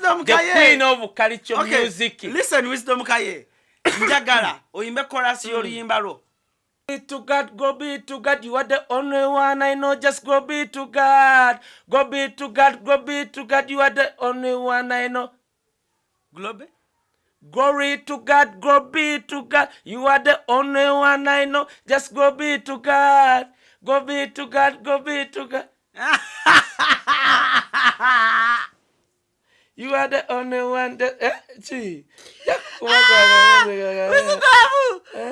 Wisdom The Kaye. queen of culture Okay, music. Listen, Wisdom Kaye, njagala oyimbe chorus y'oluyimba lwo. Be to God, go be to God. You are the only one I know. Just go be to God. Go be to God, go be to God. You are the only one I know. Globe. Glory to God, go be to God. You are the only one I know. Just go be to God. Go be to God, go be to God. You are the only one that gee. Wisdom,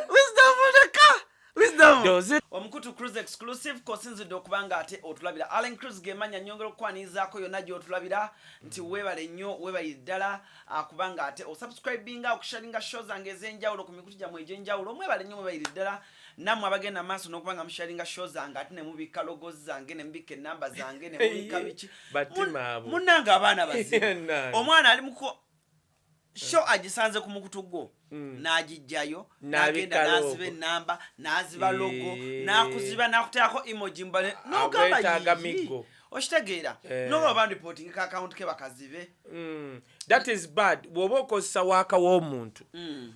Wisdom, leka Wisdom. Does it Omukutu Cruise Exclusive kosinzidde okuba nga ate otulabira. Allen Cruise gemanya nyongera okukwanirizaako yonna gy'otulabira nti weebale nnyo, weebale ddala kubanga ate osubscribinga, okusharinga show zange ez'enjawulo ku mikutu gyammwe egy'enjawulo. Mwebale nnyo, mwebalire ddala nammwe abagenda maaso n'okuba nga musharinga show zange, ate ne mubikka logos zange, ne mubikka enamba zange, ne mubikka biki. Batima abo. Munnange abaana bazibu. Nange. Omwana ali muku show agisanze ku mukutu gwo n'agijjayo, N'abikka n'agenda n'aziba logo. Enamba n'aziba logo, n'akuziba, n'akuteekako emoji mbale, n'ogamba Agwetaaga yiyi. miggo. Okitegeera? Noba oba reporting ka account ke bakazibe. That is bad. Bw'oba okozesa waaka w'omuntu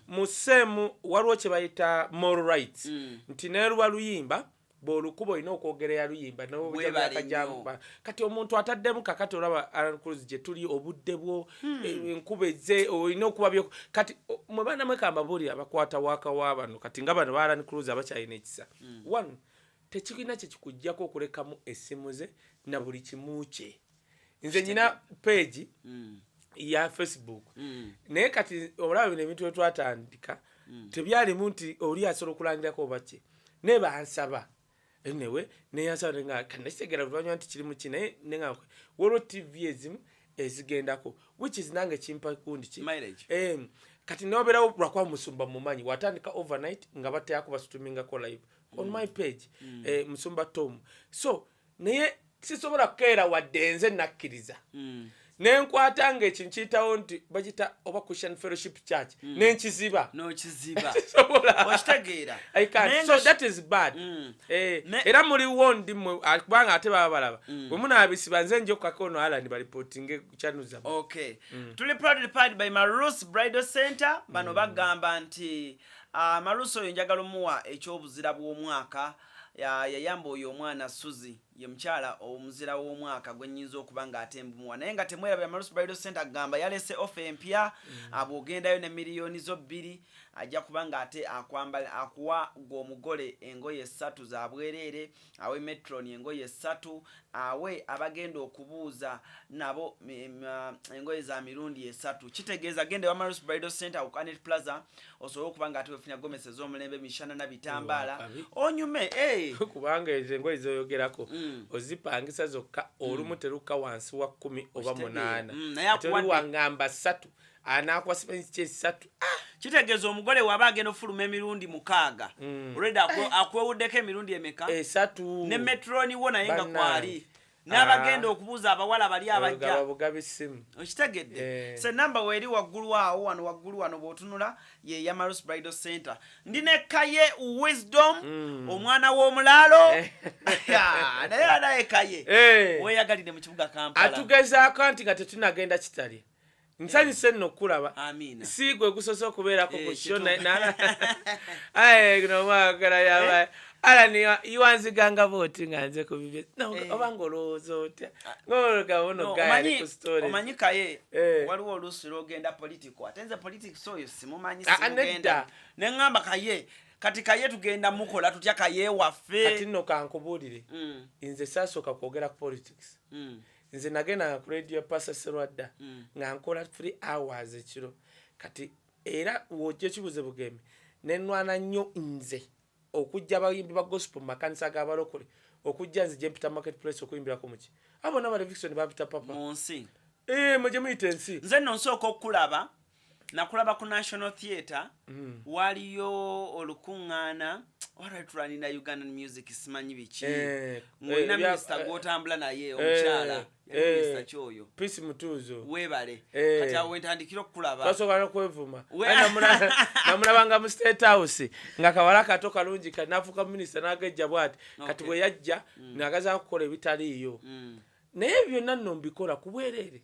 mu seemu, waliwo kye bayita moral rights, nti neruba luyimba, bw'olukuba olina okwogera ya luyimba. Weebale nnyo. Kati omuntu ataddemu, kakati olaba Alan Cruz gye tuli, obudde bwo, enkuba ezze, olina okuba byo. Kati mwe baana mwekamba buli abakwata waaka wa bano, kati nga bano ba Alan Cruz abakyalina ekisa, one, tekirina kye kikuggyako okulekamu essimu ze na buli kimu kye. Nze nyina page ya Facebook, naye kati olaba bino ebintu byetwatandika tebyalimu nti oli asobola okulangirako oba ki, naye bansaba anyway, neyansaba nga kanakitegera luvanyuma nti kirimu ki, naye nenga waliwo TV ezimu ezigendako, which is nange kimpa kundi ki. Mileage. Kati nobeerawo lwakuba musumba mumanyi watandika overnight nga bateyako bastreamingako live on my page, Musumba Tom. So naye sisobola kukeera wadde nze nakkiriza nenkwata nga ekintu kiyitawo nti bagita oba Christian Fellowship Church, nenkiziba. N'okiziba. Sisobola. Okitegeera? I can't. Naye So that is bad. Era muliwo ndi mmwe, kubanga ate baba balaba bwe munaabisiba, nze nja okukaka ono Alan bareportinge channel zammwe. Okay, tuli proudly powered by Marus Bridal Center. Bano bagamba nti Marus oyo njagala omuwa ekyobuzira bw'omwaka. Yayamba oyo omwana Suzy, ye mukyala omuzira w'omwaka gwe nnyinza okuba nga ate mbumuwa. Naye nga temwerabira, Marus Bridal Center agamba yalese offer empya. Bw'ogendayo ne miliyoni zo 2, ajja kuba nga ate akwambala, akuwa gwe omugole engoye esatu za bwereere, awe matron engoye esatu, awe abagenda okubuuza nabo engoye za mirundi esatu. Kitegeeza genda ewa Marus Bridal Center ku Anet Plaza osobole okuba nga ate wefunya gomesi ez'omulembe, mishanana, bitambaala. Wakabi. Onyume, eh. Kubanga ezo engoye zoyogerako ozipangisa zokka, olumu terukka wansi wa 10 oba Okitegeera. 8. Naye Ate oli waŋŋamba ssatu, anaakuwa simanyi ki esatu. Kitegeeza omugole waba agenda ofuluma emirundi 6, olwedde akwewuddeko emirundi emeka? Esatu. Ne matron wo naye nga Bannange. kwali n'abagenda okubuuza abawala bali abajja. Gaba bugabi simu. Okitegedde? Se namba weeri waggulu awo, wano waggulu wano bw'otunula, ye ya Marus Bridal Center. Ndi ne Kaye Wisdom, omwana w'omulaalo. Ya, naye anaye Kaye weeyagalire mu kibuga Kampala. Atugezaako nti nga tetunagenda kitali, nsanyuse nno okulaba. Amiina. Si gwe gusoose okubeerako ku show. Kituufu. Aye, guno omwagala yaba Alan iwanziganga bwoti nga nze ku bibye. No, oba ng'olowooza otya ng'olugabo No, no guy ali omanyi ku stories. Omanyi Kaye, waliwo oluusi lwogenda political, ate nze politics oyo simumanyi. Ah, ah, Simugenda. Nedda. Neŋŋamba Kaye, kati Kaye tugenda mukola tutya Kaye waffe? Kati nno kankubuulire, nze saasooka kwogera ku politics. Nze nagendanga ku radio Pastor Serwadda nga nkola 3 hours ekiro. Kati era wojja ekibuze bugembe, nenwana nnyo nze okujja abayimbi ba gospel mu makanisa g'abalokole, okujja nze gye mpita market place okuyimbirako muki, abo bonna ba Levixone bampita papa. Mu nsi. Eh, mwe gye muyita ensi. Nze nno nsooka okukulaba, nakulaba ku National Theatre. Waliyo olukuŋŋaana wali tulanira Ugandan music, simanyi biki, ng'olina minisita gw'otambula naye, omukyala yali minisita kyoyo. Peace Mutuuzo. Weebale. Kati awo wentandikira okukulaba. Twasooka nokwevuma. Aye namulabanga mu State House nga kawala kato kalungi, kati nafuuka minisita n'agejja bwati. Kati bwe yajja nagazaako kukola ebitaliiyo, naye ebyo byonna nno mbikola ku bwereere.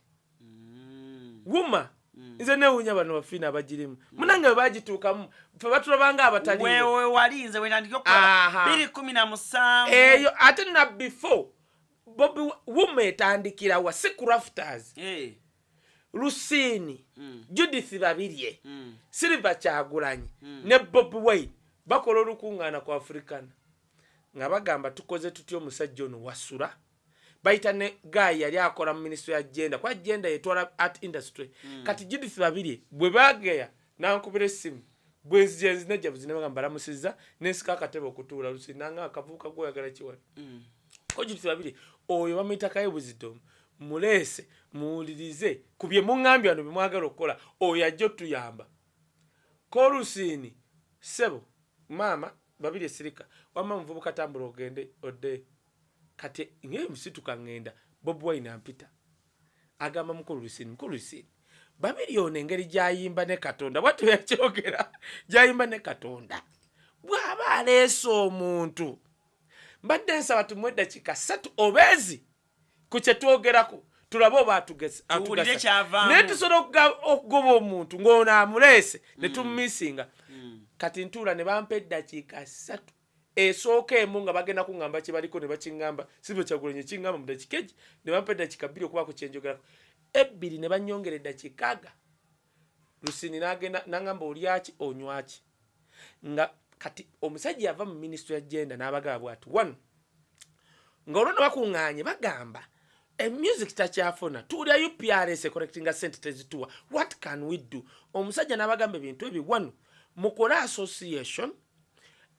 UMA, nze newuunya bano bafiina abagirimu. Munange bwe bagituukamu, fe batulabanga abataliiwo. Wewe wali nze wetandika okukola 2017. Eyo ate na before Bobi. UMA etandikira wa? Si ku Rafters? Lusiini, Judith Babirye, Silver Kyagulanyi ne Bobi Wine bakola olukuŋŋaana ku Africana nga bagamba, "Tukoze tutya omusajja ono Wasula?" Bayita ne guy yali akola mu ministry ya gender, kuba gender yetwala art industry. Kati Judith Babirye bwe bageya nankubira essimu, bwenzija nzinajja buzina, bagamba balamusizza, nensika akatebe okutuula. Lusiini nanga, "Akavubuka gwoyagala kiwano?" Ko Judith Babirye oyo bamuyita Kaye Wisdom, muleese muwulirize ku bye muŋŋambye wano bye mwagala okukola, oyo ajja otuyamba. Kolusiini, "Ssebo maama Babiri esirika, wamma muvubuka tambula ogende odde." Kati ngesituka ŋŋenda, Bobi Wine ampita, agamba, "Mukulu Lusiini, mukulu Lusiini, Babiri ono engeri gy'ayimba ne Katonda," bwatyo yakyogera, "gy'ayimba ne Katonda, bw'aba aleese omuntu, mbadde nsaba tumuwe eddakiika 3 obeezi ku kye twogerako, tulabe oba Tuwulire atugasa." kyavaamu. Naye tusobola okugoba omuntu ng'ono amuleese ne tumumisinga. Kati ntuula ne bampa eddakiika 3. Esooka emu nga bagenda kuŋŋamba kye baliko, ne bakiŋŋamba, Silver Kyagulanyi kiŋŋamba mu ddakiika egi, ne bampa eddakiika 2 okubaako kyenjogerako, ebbiri ne bannyongera eddakiika aga. Lusini n'agenda n'aŋŋamba, "Olyaki, onywaki?" Nga kati omusajja yava mu ministry ya gender n'abagaba bw'ati one, nga olwo ne bakuŋŋaanye bagamba emusic takyafuna, tuwulira UPRS ecollectinga sente tezituwa, what can we do? Omusajja n'abagamba ebintu ebi: one, mukole association;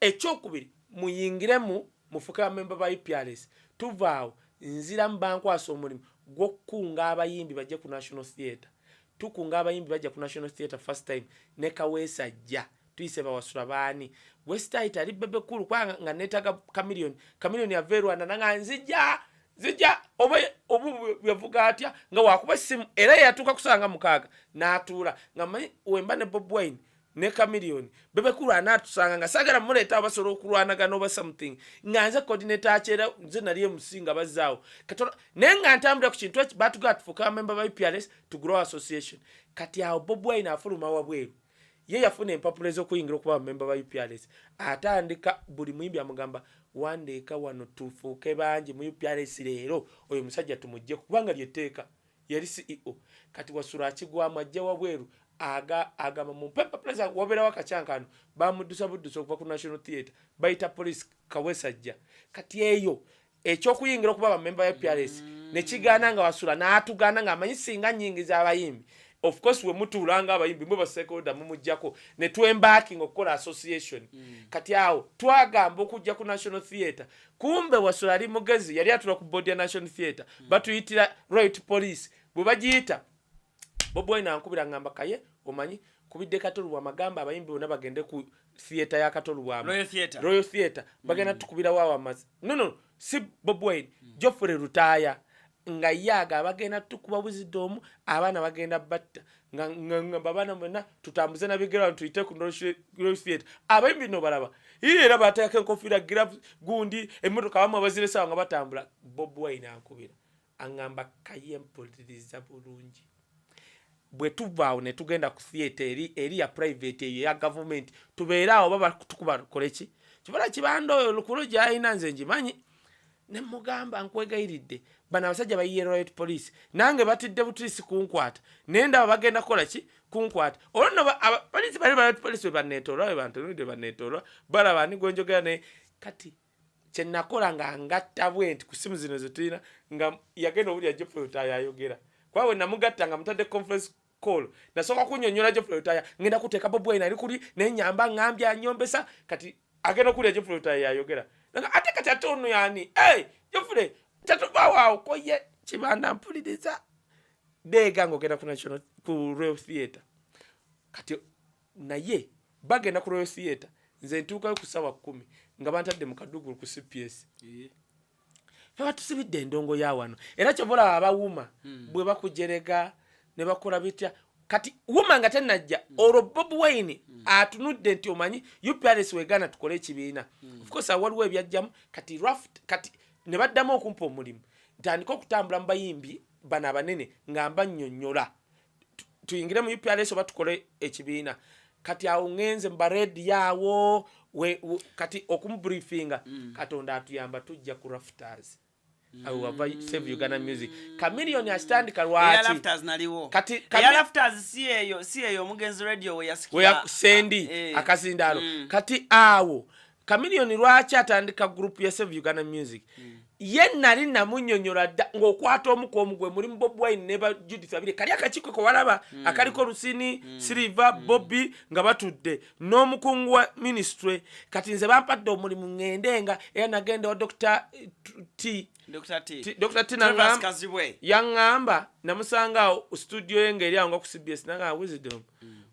ekyokubiri, muyingiremu mufuke bamemba ba UPRS. Tuvaawo, nziramu bankwasa omulimu gw'okukunga abayimbi bajje ku National Theatre. Tukunga abayimbi bajja ku National Theatre first time ne Kaweesa ajja, tuyise bawasula baani, Westit ali, Bebe Cool, kubanga nga neetaaga Chameleone. Chameleone yava e Rwanda nanga, "Nzija, nzija." Oba oba yavuga atya, nga wakuba essimu, era yatuuka kusanga 6 n'atuula nga manyi wemba ne Bob Wine ne Chameleone, Bebe Cool anaatusanga, nga saagala muleeta basobola okulwanagana oba something, nga nze coordinator akyera, nze nali MC nga bazzaawo. Katono naye nga ntambulira ku kintu eki batugala tufuuke bamemba ba UPRS, tugulewo association. Kati awo Bob Wine afuluma wabweru, ye yafuna empapula ez'okuyingira okuba bamemba ba UPRS, atandika buli muyimbi amugamba, "Wandeeka wano tufuuke bangi mu UPRS leero, oyo musajja tumuggyeko," kubanga lyetteeka yali CEO. Kati Wasula akigwamu, ajja wabweru, agamba, "Mumpe empapula zange." Wabeerawo akacyankano, bamuddusa buddusa okuva ku National Theatre, bayita police, Kawesa ajja. Kati eyo ekyokuyingira okuba bamemba ya UPRS nekigaana, nga Wasula n'atugaana ng'amanyi singa nyingiza abayimbi, of course we mutuula nga abayimbi mwe basekoda mumugjako, ne twembarking okukola association. Kati awo twagamba okujja ku National Theatre, kumbe Wasula ali mugezi, yali atula ku board ya National Theatre. Batuyitira riot police, bwe bagiyita, Bobi Wine ankubira, ngamba, "Kaye, omanyi kubidde Kato Lubwama, gamba abayimbi bonna bagende ku theatre ya Kato Lubwama." Royal Theatre. Royal Theatre, bagenda tukubirawo awo amazi. No, si Bobi Wine, Geoffrey Lutaaya, nga ye aga bagenda tukuba Wisdom, abaana bagenda batta, nga abaana bonna tutambuze nabigere wano tuyite ku Royal Theatre. Abayimbi no balaba ii, era bateekako enkofiira, gloves, gundi, emmotoka abamu abaziresawo nga batambula. Bobi Wine ankubira, aŋŋamba, "Kaye, mpuliriza bulungi, bwe tuva awo ne tugenda ku theatre eri ya private, eyo eya gavumenti, tubeere awo baba tukuba koleki kibala kibanda oyo lukulu gy'alina nze ngimanyi." Ne mugamba, "Nkwegayiridde, bano abasajja bayiye riot police, nange batidde butiisi kunkwata, naye ndaba bagenda kukola ki, kunkwata." Olwo nno abapoliisi bali ba riot police bwe banneetoolwa, bwe bantunudde, banneetoolwa, balaba ani gwenjogera naye. Kati kyenakola nga ngatta bwe nti ku simu zino zetulina, nga yagenda owulira Geoffrey Lutaaya ayogera, kuba bwe namugatta nga mutadde conference call, nasooka kunnyonnyola Geoffrey Lutaaya, ngenda kuteeka Bobi Wine ali kuli naye nyamba ŋŋambye anyombesa. Kati agenda okuwulira Geoffrey Lutaaya yayogera. Nga ate kati ate ono yani, hey, Geoffrey tetuvaawo awo koye Kibanda, mpuliriza deega ng'ogenda ku national, ku Royal Theatre. Kati naye bagenda ku Royal Theatre, nze ntuukayo ku ssaawa 10 nga bantadde mu kadugulu ku CPS. Fe batusibidde endongo ya wano, era kyova olaba abawuma bwe bakujerega ne bakola bitya. Kati UMA nga tenajja, olwo Bobi Wine atunudde nti omanyi UPRS wegaana tukole ekibiina. Of course awo waliwo ebyajjamu. Kati raft, kati ne baddamu okumpa omulimu, ntandika okutambula mu bayimbi bano abanene nga mbannyonnyola. Tuyingire mu UPRS oba tukole ekibiina. Kati awo ŋŋenze mu barediyo awo kati okumubriefinga. Katonda atuyamba, tujja ku Rafters. Awo wava Save Uganda Music. Chameleone akitandika. Eya Lwaki? Rafters naliwo. Kati Eya Rafters si eyo omugenzi Radio we yasikira? Weya sendi akazindaalo. Kati awo Chameleone lwaki atandika group ya Save Uganda Music? Ye nali namunyonyola dda ng'okwata omu ku omu gwe mulimu Bobi Wine ne ba Judith Babirye, kali akakiiko kewalaba akaliko Lusini, Silver, Bobby nga batudde n'omukungu wa ministry. Kati nze bampadde omulimu ŋŋende nga era nagenda wa Dr T. Dr. T. Dr. T. Trevor Kazibwe. Yaŋŋamba, namusanga awo studio ye ng'eri awo nga ku CBS, nagamba, "Wisdom,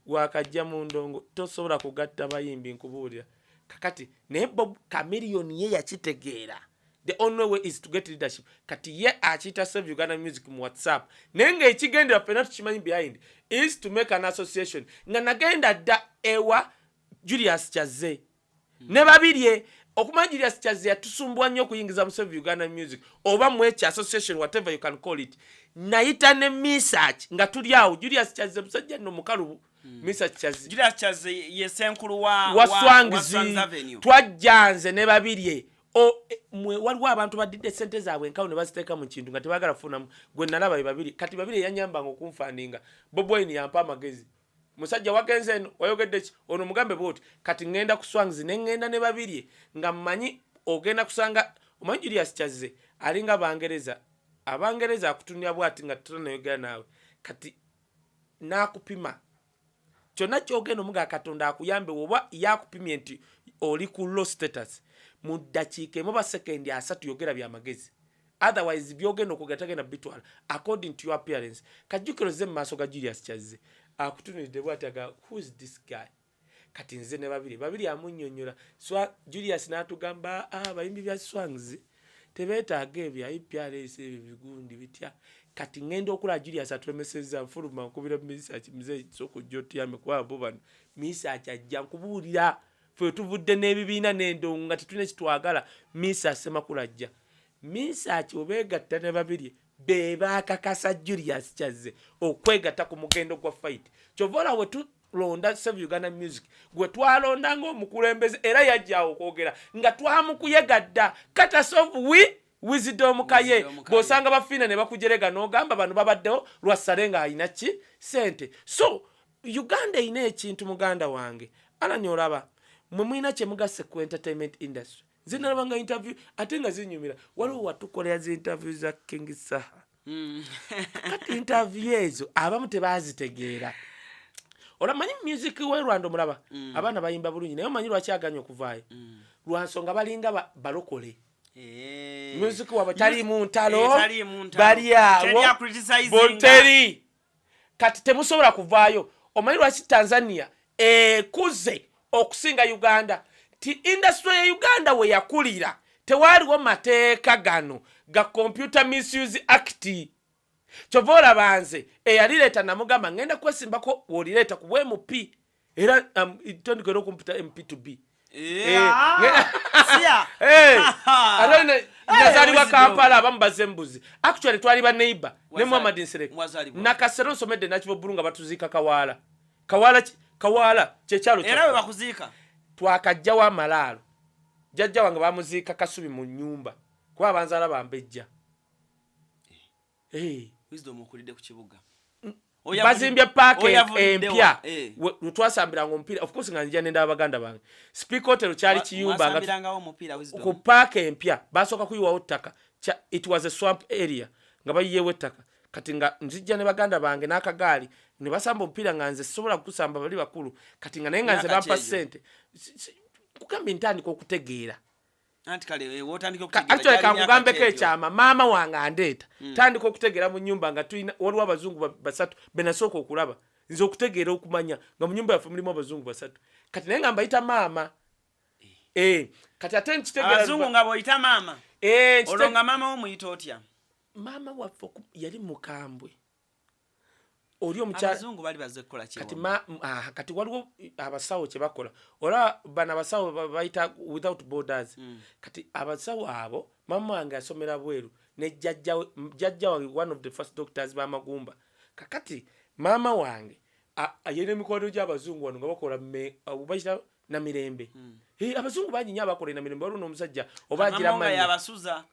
wakajja mu ndongo, tosobola kugatta bayimbi." Nkubuulira kakati naye Bob Chameleone ye yakitegeera, the only way is to get leadership. Kati ye akiyita Save Uganda Music mu WhatsApp, naye ng'ekigendera ffenna tukimanyi, behind is to make an association. Nga nagenda dda ewa Julius Kyazze ne Babirye. Okumanya Julius Kyazze yatusumbwa nnyo okuyingiza mu Save Uganda Music oba mweki association, whatever you can call it. Nayita ne Misach nga tuli awo. Julius Kyazze musajja nno mukalubu. Misach Kyazze. Julius Kyazze ye ssenkulu wa wa wa Swangz. Swangz Avenue. Twajja nze ne Babirye. Mwe waliwo abantu badidde sente zaabwe enkawo ne baziteeka mu kintu nga tebaagala kufunamu. Gwe nalaba be Babiri. Kati Babiri yanyambanga okunfundinga. Bobi Wine yampa amagezi, "Musajja wagenze eno wayogedde ki? Ono mugambe bwoti." Kati ŋŋenda ku Swangz ne ŋŋenda ne Babirye nga mmanyi ogenda kusanga, omanyi Julius Kyazze alinga Bangereza. Abangereza akutunira bwati nga totanayogera naawe, kati n'akupima kyonna kyogenda omuga. Katonda akuyambe woba yakupimye nti oli ku low status, mu ddakiika emu oba sekendi 30 yogera byamagezi, otherwise byogenda okwogera tagenda bitwala according to your appearance. Kajjukiro ze mu maaso ga Julius Kyazze akutunuulidde bwati aga, "Who is this guy?" Kati nze ne Babiri, Babiri amunnyonnyola. Julius n'atugamba, "Ah, abayimbi bya Swangz tebeetaaga ebyo IPRS, ebyo bigundi bitya." Kati ŋŋenda okulaba Julius atulemesezza, nfuluma nkubira Misaki, "Muzeeyi, sooka ojja otuyambe kuba bo bano." Misaki ajja. Nkubuulira, ffe tuvudde n'ebibiina n'endongo nga tetulina kitwagala. Misa Semakula ajja. Misaki obeegatta ne Babiri be baakakasa Julius Kyazze okwegatta ku mugendo gwa fight. Kyova olaba we tulonda Save Uganda Music, gwe twalonda ng'omukulembeze, era yajjaawo okwogera nga twamukuyega dda courtesy of we Wisdom Kaye. Wisdom Kaye. Bw'osanga bafiina ne bakujerega n'ogamba bano babaddewo lwasale ng'alina ki sente. So Uganda erina ekintu, muganda wange Alani, olaba mwe mulina kyemugasse ku entertainment industry. Nze nalabanga interview ate nga zinyumira. Waliwo watukolera zi interview za King Saha. Kati interview ezo abamu tebazitegeera. Olamanyi music we Rwanda, omulaba abaana bayimba bulungi, naye omanyi lwaki aganya okuvaayo? Lwansonga balinga balokole. Music waabwe taliimu ntalo. Eh, taliimu ntalo. Bali awo. Teri acriticizing. Teri. Kati temusobola kuvaayo. Omanyi lwaki Tanzania ekuze okusinga Uganda? Ti industry ya Uganda we yakulira tewaaliwo mateeka gano ga Computer Misuse Act. Kyova olaba nze eyalireeta namugamba ngenda kwesimbako wolireeta ku bwMP, era tondika era okumpita MP to b. Eh, ah, sia. Ate nazaalibwa Wisdom. Kampala, abamu bazze embuzi. Actually twali ba neighbor ne Muhammad Nsereko. Wazaalibwa. Nakasero nsomedde Nakivubo Bbulu, nga batuziika Kawaala. Kawaala Kawaala kyekyalo Era kyaffe. we bakuziika. Twakajjawo amalaalo. Jjajja wange bamuziika Kasubi mu nnyumba, kuba abanzaala bambejja. Eh. Wisdom, okulidde ku kibuga. Bazimbye paaka Oyavulidde empya. wa? We twasambiranga omupiira, of course nga nzija nenda baganda bange. Speke Hotel kyali kiyumba nga Mwasambirangawo omupiira, Wisdom? Ku paaka empya basooka kuyiwawo ttaka. It was a swamp area nga bayiyewo ettaka. Kati nga nzijja ne baganda bange n'akagaali ne basamba omupiira, nga nze sisobola kukusamba, bali bakulu. Kati nga naye nga nze Myaka bampa ki egyo? ssente. Kugambye ntandika okutegeera. Anti kale w'otandika okutegeera, Actually gyali myaka kankugambeko ki egyo? ekyama, maama wange andeeta. Tandika okutegeera mu nyumba nga tulina, waliwo abazungu basatu benasooka okulaba nze okutegeera okumanya nga mu nyumba yaffe mulimu abazungu basatu. Kati naye nga mbayita maama. Kati ate nkitegeera Abazungu nga bw'oyita maama? Olwo nga maama wo muyita otya? Maama waffe yali mukambwe oli omukyala. Abazungu bali bazze kukola ki? Kati Ewamma? Kati waliwo abasawo kye bakola. Olaba bano abasawo bayita Without Borders. Kati abasawo abo, maama wange asomera bweru ne jjajja wange, one of the first doctors b'amagumba. Kakati Maama wange yena emikwano gy'abazungu wano nga bakola bayita Namirembe. Abazungu bangi nnyo abakola e Namirembe. Waliwo n'omusajja oba agira Mama nga mannya. Yabasuza.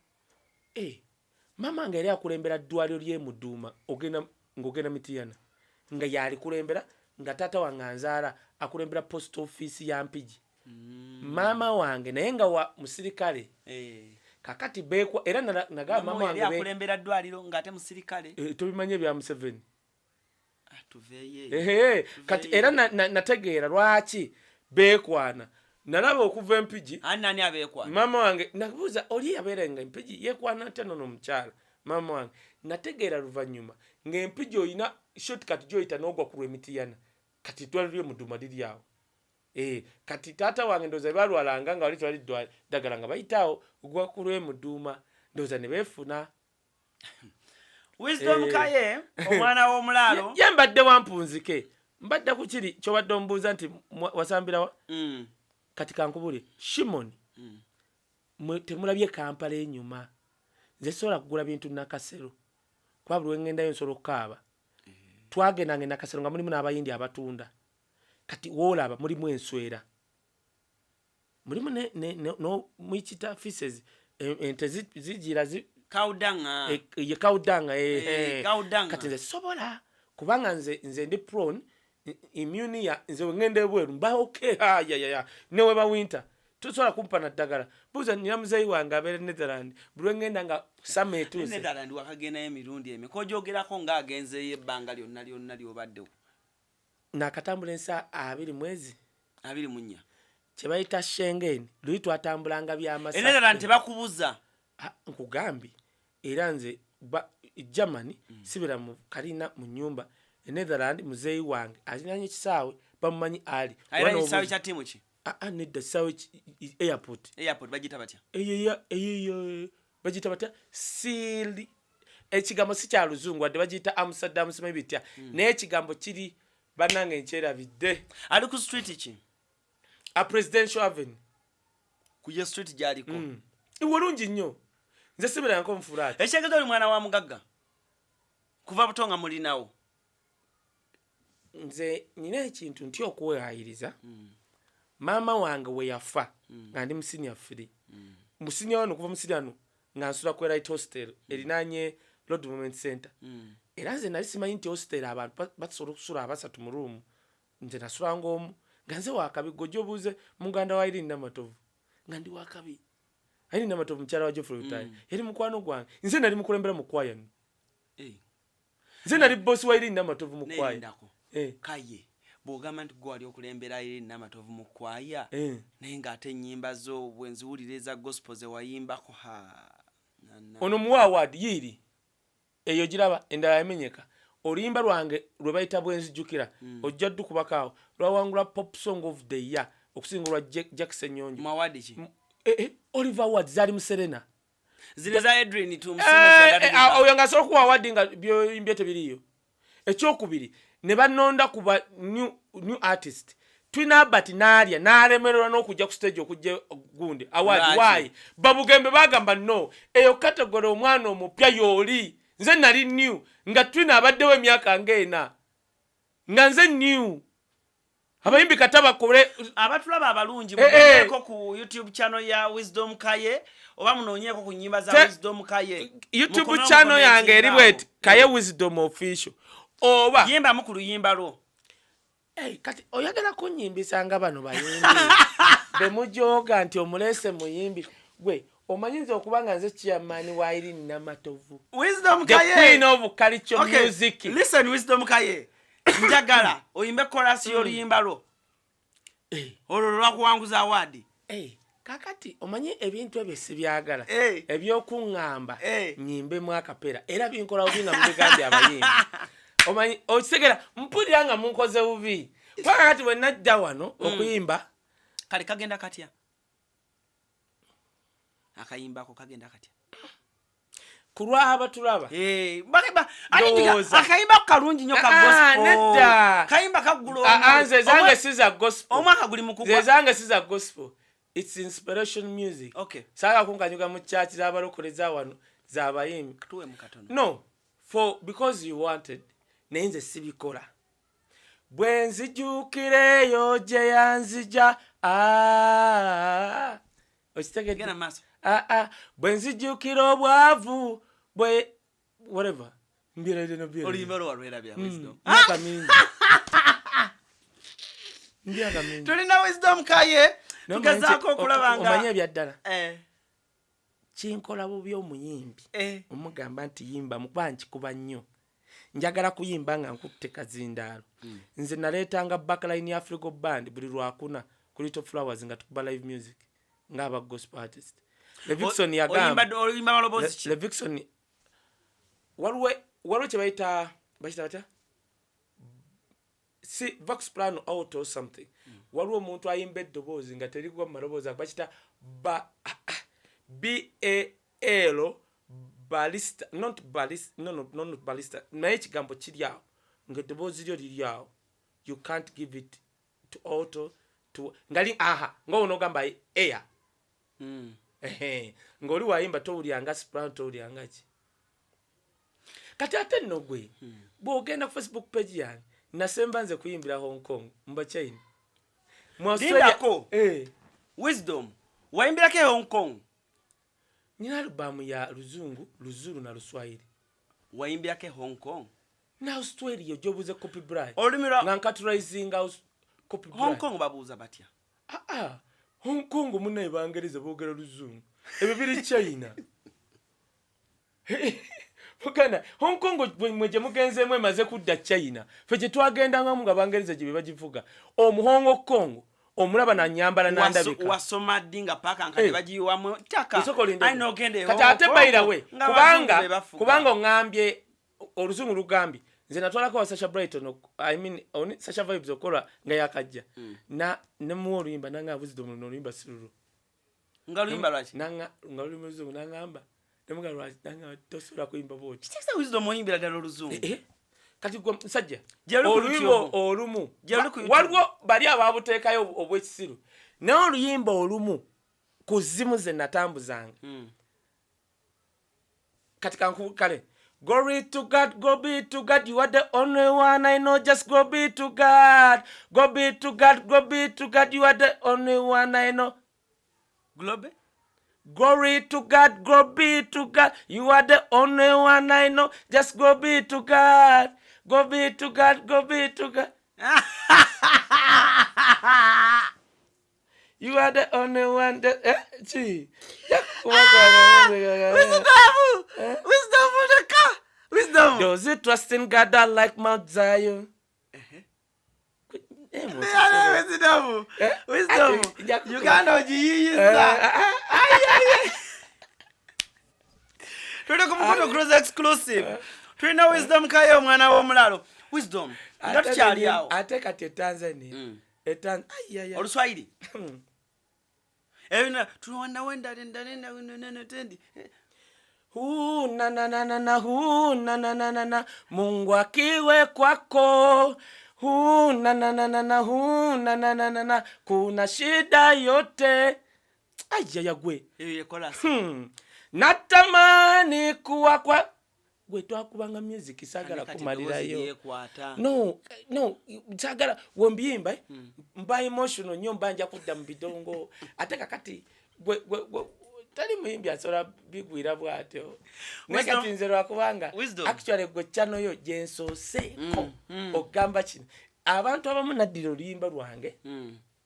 Maama nga yali akulembera ddwaliro ly'emuduuma, ogenda ng'ogenda Mitiyana, nga yalikulembera, nga taata wange anzaala akulembera post office ya Mpigi. Maama wange naye nga wa musirikale. Kakati beekwa era nagamba mama maama yali wange akulembera ddwaliro ng'ate musirikale. Tobimanyi ebya Museveni. Ah, tuveeyo eyo. Ehe, kati era nategeera lwaki beekwana. Nalaba okuva Empigi. Ani nani abeekwana? Maama wange. Nabuuza oli yabeera nga Empigi yeekwana atya nono omukyala maama wange. Nategeera luvannyuma ng'Empigi olina shortcut gy'oyita n'ogwa ku lw'Emitiyana. Kati eddwaliro ly'Emuduma liri awo. Kati taata wange ndowooza balwalanga nga wali tewali ddagala, nga bayitaawo ogwa ku lw'Emuduuma, ndowooza ne beefuna. Wisdom Kaye, omwana w'omulaalo. Ye mbadde wampunzike, mbadde ku kiri kyobadde omubuuza nti wasambirawa. Kati kankubule Shimoni, mwe temulabye Kampala enyuma. Nze sobola kugula bintu Nakasero, kuba buli wengendayo nsobola okukaaba. Twagendanga e Nakasero nga mulimu n'abayindi abatunda. Kati woolaba mulimu enswera, mulimu ne muyikita feces, ente zigira Cow dung. Ye cow dung. Cow dung. Kati nze sobola, kubanga nze ndi prone immune ya nze wengenda ebweru mba okay. Ayayaya, neweba winter tosobola kumpa na ddagala. Buuza nina muzeeyi wange abeera Netherland, buli lwengenda nga summer etuuse. Netherland wakagendayo emirundi emeka? Ogyogerako ng'agenzeeyo ebbanga lyonna lyonna ly'obaddewo. Nakatambula ensi 20 mwezi. 24. Kye bayita Schengen, luli twatambulanga byamasa. Enetherland tebakubuza? Ah, nkugambye, era nze Germany sibeera mu kalina mu nyumba. E Netherland muzeeyi wange alinanye ekisaawe, bamumanyi ali. Alina ekisaawe kya ttiimu ki? Ah, ah, nedda, kisaawe airport. Airport bagiyita batya? Eyo bagiyita batya? Sili ekigambo si kya luzungu wadde, bagiyita Amsterdam, simanyi bitya, naye ekigambo kiri, bannange, nkyerabidde. Ali ku street ki? A Presidential Avenue. Ku ye street gy'aliko? Walungi nnyo, nze sibeeranko mu flat. Ekitegeeza oli mwana wa mugagga kuva buto nga mulinawo? Nze nina ekintu nti okuwayiriza. Maama wange we yafa nga ndi mu senior 3, mu senior 1, okuva mu senior 1 nga nsula ku Elite Hostel erinaanye Road Movement Center. Era nze nali simanyi nti hostel abantu basobola okusula abasatu mu room. Nze nasulanga omu, nga nze wakabi. Gojja obuuze muganda wa Irene Namatovu, nga ndi wakabi. Irene Namatovu mukyala wa Geoffrey Lutaaya, yali mukwano gwange. Nze nali mukulembera mu kwaya nno. Nze nali boss wa Irene Namatovu mu kwaya. Nerindako. Kaye, bw'ogamba nti gwe wali okulembera Irene Namatovu mu kwaya, naye ng'ate ennyimba zo bwe nziwulira eza gospel ze wayimbako, ha Ono muwa award yiiri eyo giraba, endala yamenyeka. Oluyimba lwange lwe bayita Bwenzijukira, ojja ddukubako awo, lwawangula Pop Song of the Year okusinga olwa Jackson Nyonjo. Mu award ki? Oliver Awards, zaali mu Serena. Zino za Edwin Tumusiime? Oyo nga asobola okuwa award nga byoyimbye tebiriiyo. Ekyokubiri, ne banonda kuba new artist Twina Albert, n'alya n'alemererwa n'okujja ku stage okujja gundi award. Lwaki? Why? Babugembe bagamba no, eyo category omwana omupya yooli. Nze nali new, nga Twina abaddewo emyaka ng'ena, nga nze new. Abayimbi kata bakole. Abatulaba abalungi, munoonyeeko ku YouTube channel ya Wisdom Kaye oba munoonyeeko ku nnyimba za Wisdom Kaye. YouTube Mukomewo channel yange eri mucommentinga bweti, awo. Kaye Wisdom Official oba Yimbamu ku luyimba lwo. Hey, kati oyagala kunyimbisa nga bano bayimbi bemujoga nti omuleese muyimbi. Gwe omanyi nze okuba nga nze chairman wa Irene Namatovu, Wisdom the Kaye. queen of culture Okay, music. Listen, Wisdom Kaye, njagala oyimbe chorus y'oluyimba lwo olwo lwakuwanguza award. Kakati omanyi ebintu ebyo sibyagala, ebyokuŋŋamba nyimbemu akapera, era binkola bubi nga mubigambye abayimbi. Omanyi okitegera, mpulira nga munkoze bubi, kuba kakati bwe najja wano okuyimba. Kale kagenda katya akayimbako? Kagenda katya? Ku lw'abatulaba. Ndowooza. Akayimbako kalungi nnyo ka Ah, gospel. nedda. Kayimba kaggula Ah, ah, omwoyo. nze zange si za gospel. Omwaka guli mu Nze kugwa. zange si za gospel, it's inspiration music. Saagala kunkanyuga mu church z'abalokole za wano z'abayimbi. Tuwe mu katono. No, for because you wanted. Naye nze sibikola. Bwe nzijuukira eyo gye yanzija, ah, okitegedde? Genda maaso. Ah, ah, bwe nzijuukira obwavu bwe whatever, mbyerabire nobyerabire. Oluyimba lwo walwerabira, Wisdom? Myaka mingi, myaka mingi. Tulina Wisdom Kaye. Naye omanyi Tugezaako okulaba nga omanyi ebyaddala, kinkola bubi omuyimbi omugamba nti yimba, mukuba nkikuba nnyo, njagala kuyimba nga nkutte kazindaalo. Nze naleetanga backline ya Afrigo Band buli Lwakuna ku Little Flowers nga tukuba live music ng'aba gospel artist. Levixone yagamba Oyimba maloboozi ki? Levixone, waliwo kye bayita, bakita batya, si vox soprano, alto or something. Waliwo omuntu ayimba eddoboozi nga terigwa mu maloboozi ago, bakita ba b a l balista, not balista, no, no, no, not balista, naye ekigambo kiri awo ng'eddoboozi lyo liri awo. You can't give it to alto, to nga li aha nga onoogamba air. Ehe, ng'oli wayimba towulyanga soprano, towulyanga ki. Kati ate nno gwe bw'ogenda ku Facebook page yange, nasemba nze kuyimbira Hong Kong muba China, mu Australia. Lindako. Eh. Wisdom, wayimbirako e Hong Kong? Nyina alubamu ya Luzungu, Luzulu na Luswahili. Wayimbirako e Hong Kong? Na Australia, gyobuze Kobe Bryant. Olulimi lwa Nga nkaturizinga Kobe Hong Bryant. Kong babuuza batya? Ah, ah, Hong Kong munaye Bangereza boogera Luzungu, ebyo biri China. Muganda, Hong Kong mwe gye mugenzeemu emaze kudda China. Ffe gye twagendangamu nga Bangereza gye be bagivuga. Omuhongo Kong omulaba nanyambala nandabika. Wasoma ddi nga paaka nka Eh. tebagiyiwamu ttaka? Osooka olinde. Ayi n'ogenda e Kati Hong ate Kong, bayirawe nga abazungu be kubanga bafuga. kubanga oŋŋambye Oluzungu lugambye nze natwalako wa Sasha Brighton I mean, oni Sasha Vibes okola nga yakajja na nemuwa oluyimba, nanga Wisdom, luno oluyimba si lulwo. Nga luyimba lwaki? Nanga nga luli mu Luzungu, nangamba nemuga lwaki, nanga tosobola kuyimba bwoti. Kitegeeza Wisdom oyimbira ddala Oluzungu? Eh, kati gwe musajja, Gye luli ku oluyimba YouTube. olumu Gye luli ku YouTube. Waliwo bali ababuteekayo obwekisiru, naye oluyimba olumu ku zimu ze natambuzanga. Kati kanku kale, "Glory to God, glory be to God, you are the only one I know, just glory be to God, glory be to God, glory be to God, you are the only one I know." Globe. Glory to God, glory be to God, you are the only one I know, just glory be to God, glory be to God, glory be to God, you are the only one that, eh, chi. Wisdom, Wisdom, leka Wisdom. Does it trust in God that like Mount Zion? Eh, Wisdom, Eh, Wisdom, Uganda ogiyiyiza. Tuli ku Mukono Cruise Exclusive, tulina Wisdom Kaye, omwana w'omulalo. Wisdom, nga tukyali awo, Ate kati e Tanzania, e Oluswayiri ebina tuwanawendalendalendalendalendi. Hu na na na na na, hu na na na na na, Mungu akiwe kwako, hu na na na na na, hu na na na na na, kuna shida yote ayaya gwe. Eyo yekolasi. Natamani kuwa kwa gwe, twakubanga music, sagala kumalirayo. Yekwata. No, no, sagala wembiyimba, eh? Mba emotional nnyo, mba nja kudda mu bidongo. Ate kakati gwe gwe gwe tali muyimbi asobola bigwira bw'atyo, naye Wisdom. kati nze lwakubanga Wisdom. actually gwe channel yo gyensooseeko okugamba kino, abantu abamu naddira oluyimba lwange,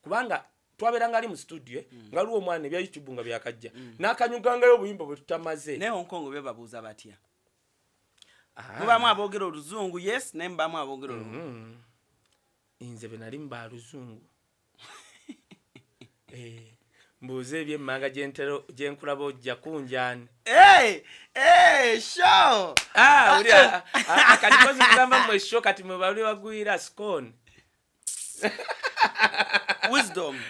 kubanga twabeeranga ali mu studio, eh, nga liwo omwana ebya YouTube nga byakajja n'akanyugangayo obuyimba bwe tutamaze. Naye Hong Kong byo babuuza batya? Ah. Mubamu aboogera Oluzungu, yes, naye mubamu aboogera Oluzungu. Nze be nali muba Luzungu. Eh, mbuuze ebyemmanga gyenkulaba ojja kunjaani. Hey, hey, show. Ah, ah, kati kozi mugamba mmwe show, kati mwe bali bagwira scone. Wisdom.